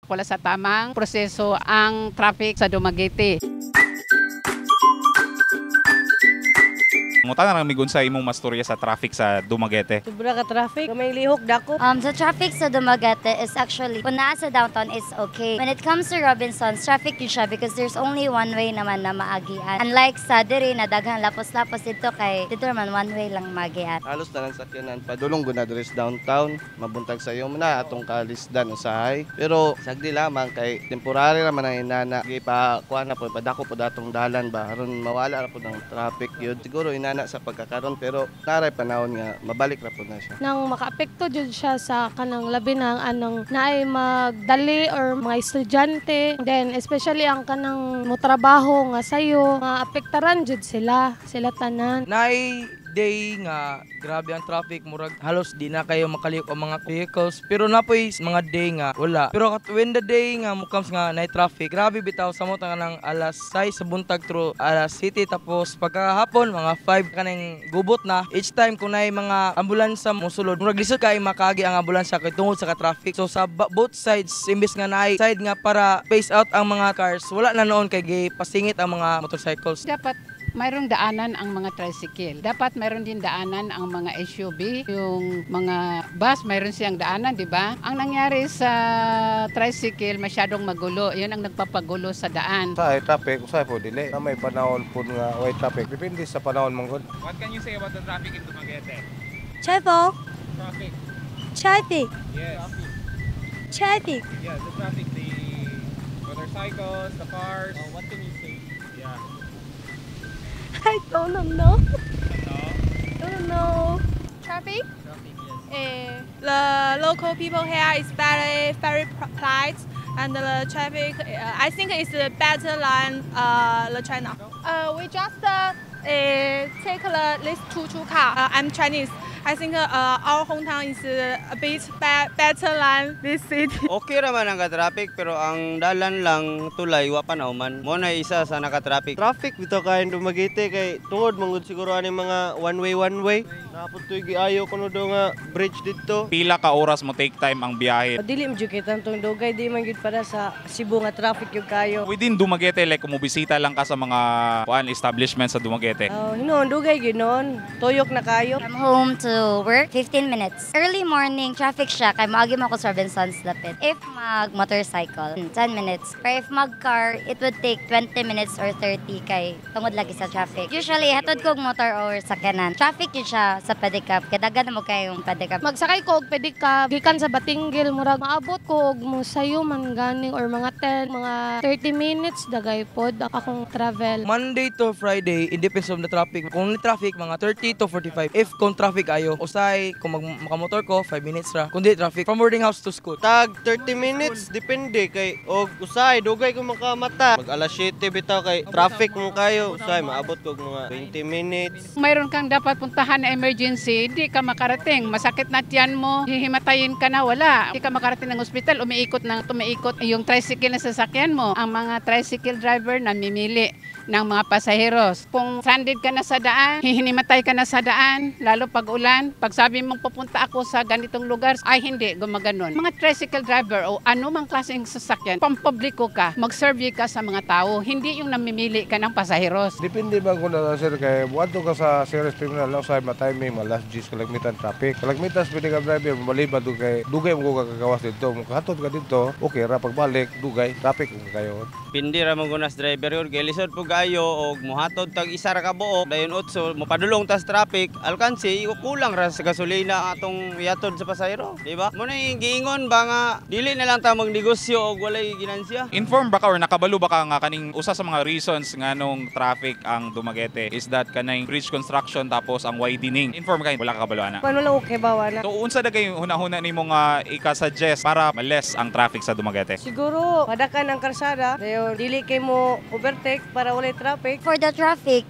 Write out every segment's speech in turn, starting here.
Wala sa tamang proseso ang traffic sa Dumaguete. Ngutana lang mig unsa imong mastorya sa traffic sa Dumaguete. Sobra ka traffic. May lihok dako. The traffic sa Dumaguete is actually, kung naa sa downtown is okay. When it comes to Robinsons, traffic yun siya because there's only one way naman na maagian. Unlike sa diri na daghang lapos-lapos dito kay dito naman one way lang maagian. Halos tanan sakyanan padulong gud na diri sa downtown, mabuntag sa iyo na atong kalisdan usahay. Pero sagdi lamang kay temporary ra man ang inana. Gipa kuan na po padako po datong dalan ba aron mawala ra po ng traffic yun. Siguro inana sa pagkakaron pero naray panahon nga mabalik ra po na siya. Nang makaapekto jud siya sa kanang labi na ang anong naay magdali or mga estudyante, then especially ang kanang motrabaho nga sayo, maapektaran jud sila sila tanan. Naay day nga grabe ang traffic, murag halos di na kayo makalihok ang mga vehicles, pero napoy mga day nga wala. Pero when the day nga mukams nga night traffic, grabe bitaw sa mo ng alas 6 sa buntag through alas city, tapos pagkahapon mga 5 kanang gubot na. Each time kung naay mga ambulansa mosulod, murag lisod kay makaagi ang ambulansya kay tungod sa ka-traffic. So sa both sides, imbes nga naay side nga para space out ang mga cars, wala na noon kay gipasingit ang mga motorcycles. Dapat mayroong daanan ang mga tricycle. Dapat mayroon din daanan ang mga SUV, yung mga bus, mayroon siyang daanan, di ba? Ang nangyari sa tricycle, masyadong magulo. Yun ang nagpapagulo sa daan. Sa traffic, usahay po dili. Na may panahon po nga way traffic. Depende sa panahon man gud. What can you say about the traffic in Dumaguete? Traffic. Traffic. Traffic. Yes. Traffic. Yeah, the traffic, the motorcycles, the cars. Oh, what can you say? Yeah. I don't know. Don't know. Traffic? Traffic, yes. The local people here is very, very polite, and the traffic, I think is better than the China. We just take this two car. I'm Chinese. I think our hometown is a bit better than this city. Okay ra man ang ka-traffic, pero ang dalan lang tulay wa pa nahuman. Mo na isa sa naka-traffic. Traffic bitaw kay Dumaguete kay tungod man gud siguro ani mga one way one way. Napod to'y giayo kuno do nga bridge didto. Pila ka oras mo take time ang biyahe? Dili man jud kay tantong dugay, di man gyud para sa Cebu nga traffic yung kayo. Within Dumaguete, like kung mobisita lang ka sa mga kuan establishment sa Dumaguete. Oh, hinuon dugay gyud noon. Tuyok na kayo. From home to work, 15 minutes. Early morning, traffic siya kay moagi mo ko sa Robinsons dapit. If mag motorcycle, 10 minutes. Pero if mag car, it would take 20 minutes or 30 kay tungod lagi sa traffic. Usually, hatod ko og motor or sakyanan. Traffic yun siya sa pedicab. Kay daghan na mo kayong pedicab. Magsakay ko og pedicab gikan sa Batinguil, murag maabot ko og mosayo man ganing or mga 10, mga 30 minutes dagay pod akong travel. Monday to Friday, it depends on the traffic. Kung ni traffic, mga 30 to 45. If kung traffic ayo, usay, kung makamotor ko, 5 minutes ra. Kung di traffic, from boarding house to school. Tag 30 minutes depende kay og usahay dugay ko makamata. Mag alas 7 bitaw kay traffic mo kayo, usahay maabot ko og mga 20 minutes. Mayroon kang dapat puntahan na emergency, hindi ka makarating. Masakit na tiyan mo, hihimatayin ka na, wala. Hindi ka makarating ng ospital, umiikot ng tumiikot yung tricycle na sasakyan mo. Ang mga tricycle driver namimili ng mga pasaheros. Kung stranded ka na sa daan, hihinimatay ka na sa daan, lalo pag ulan, pag sabi mong pupunta ako sa ganitong lugar, ay hindi, gumaganon. Mga tricycle driver o anumang klaseng sasakyan, pampubliko ka, mag-survey ka sa mga tao, hindi yung namimili ka ng pasaheros. Depende ba kung na sir kay buadto ka sa Ceres Terminal usahay ma-timing alas 10 kalagmitan traffic. Kalagmitan sa pedicab driver maliban do kay dugay mo ka kagawas didto. Mukahatod ka didto, okay ra pagbalik dugay traffic kung kayo. Pindi ra man gunas driver yun kay lisod pug kayo og mohatod tag isa ra ka buok dayon 8 mopadulong tas traffic alkansi kulang ra sa gasolina atong ihatod sa pasahero, di ba? Mo na giingon ba nga dili na lang ta magnegosyo og walay ginansya. Inform ba ka or nakabalo ba ka nga kaning usa sa mga reasons nganong traffic ang Dumaguete is that kanang bridge construction tapos ang widening? Inform ka, wala ka kabalo ana? Paano lang okay ba na? So unsa da kay hunahuna nimo nga ika-suggest para ma-less ang traffic sa Dumaguete? Siguro padakan ang karsada, dayon dili kay mo overtake para walay traffic. For the traffic,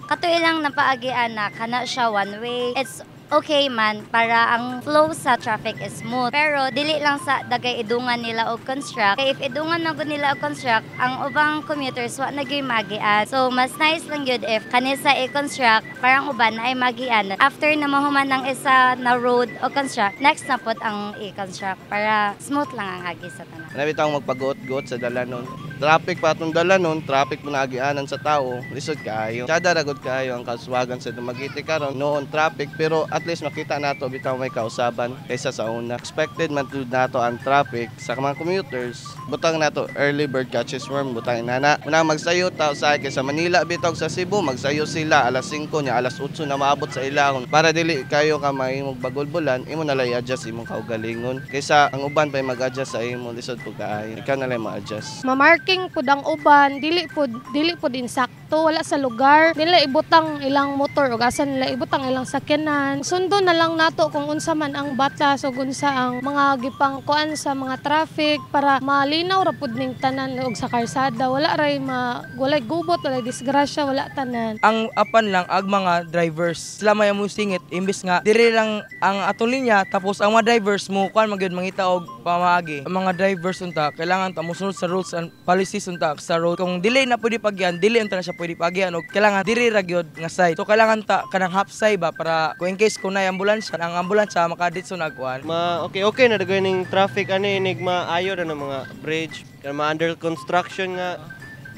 kato ilang napaagian na kana siya one way. It's okay man para ang flow sa traffic is smooth. Pero dili lang sa dagay idungan nila og construct. Kay if idungan na gud nila og construct, ang ubang commuters wa na gyud magian. So mas nice lang gyud if kanisa i-construct, parang uban na ay magian. After na mahuman ang isa na road o construct, next na pod ang i-construct para smooth lang ang agi sa tanan. Ano bitawng magpaguot-guot sa dalanon. Traffic pa atong dalanon, traffic mo naagianan sa tao, lisod kaayo. Tsada ragod kaayo ang kauswagan sa Dumaguete karon noon traffic, pero at least makita nato bitaw may kausaban kaysa sa una. Expected man tud nato ang traffic sa mga commuters. Butang nato, early bird catches worm, butang nana. Una magsayo ta sa kay sa Manila bitaw, sa Cebu magsayo sila alas 5 nya alas 8 na maabot sa ilahon. Para dili kayo ka mahimong bagulbulan, imo na lang i-adjust imong kaugalingon kaysa ang uban pa mag-adjust sa imo, lisod pud kaayo. Ikaw na lang ma-adjust. Ma-marking pud ang uban, dili pud insakto, wala sa lugar. Nila ibutang ilang motor ug asa nila ibutang ilang sakyanan. Sundon na lang nato kung unsa man ang batas ug unsa ang mga gipangkuan sa mga traffic para malinaw ra pud ning tanan ug sa karsada wala ray ma walay gubot, walay disgrasya, wala tanan. Ang apan lang ag mga drivers, sila may mo singit imbes nga dire lang ang atong linya, tapos ang mga drivers mo kuan magyud mangita og pamaagi. Ang mga drivers unta kailangan ta mosunod sa rules and policies unta sa road. Kung dili na pwede pagyan, dili unta na siya pwede pagyan og kailangan diri ra gyud nga side. So kailangan ta kanang half side ba, para kung in case kung naay ambulansya, ang ambulansya makaditso na kuan. Ma okay na dagay ning traffic ani, inig maayo ra ng mga bridge kay ma under construction nga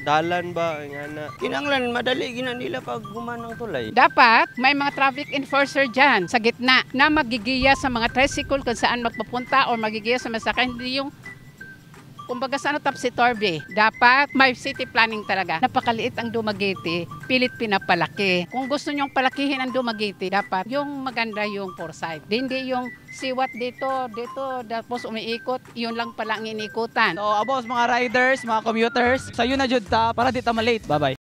dalan ba nga na. Kinanglan madali gina nila pag human ang tulay. Dapat may mga traffic enforcer dyan sa gitna na magigiya sa mga tricycle kung saan magpapunta or magigiya sa masakay. Hindi yung kumbaga sa ano, topsy-turvy. Dapat may city planning talaga. Napakaliit ang Dumaguete, pilit pinapalaki. Kung gusto nyong palakihin ang Dumaguete, dapat yung maganda yung foresight. Hindi yung siwat dito, dito, tapos umiikot, yun lang pala ang iniikutan. So, abos mga riders, mga commuters, sayo na jud ta para di ta malate. Bye-bye.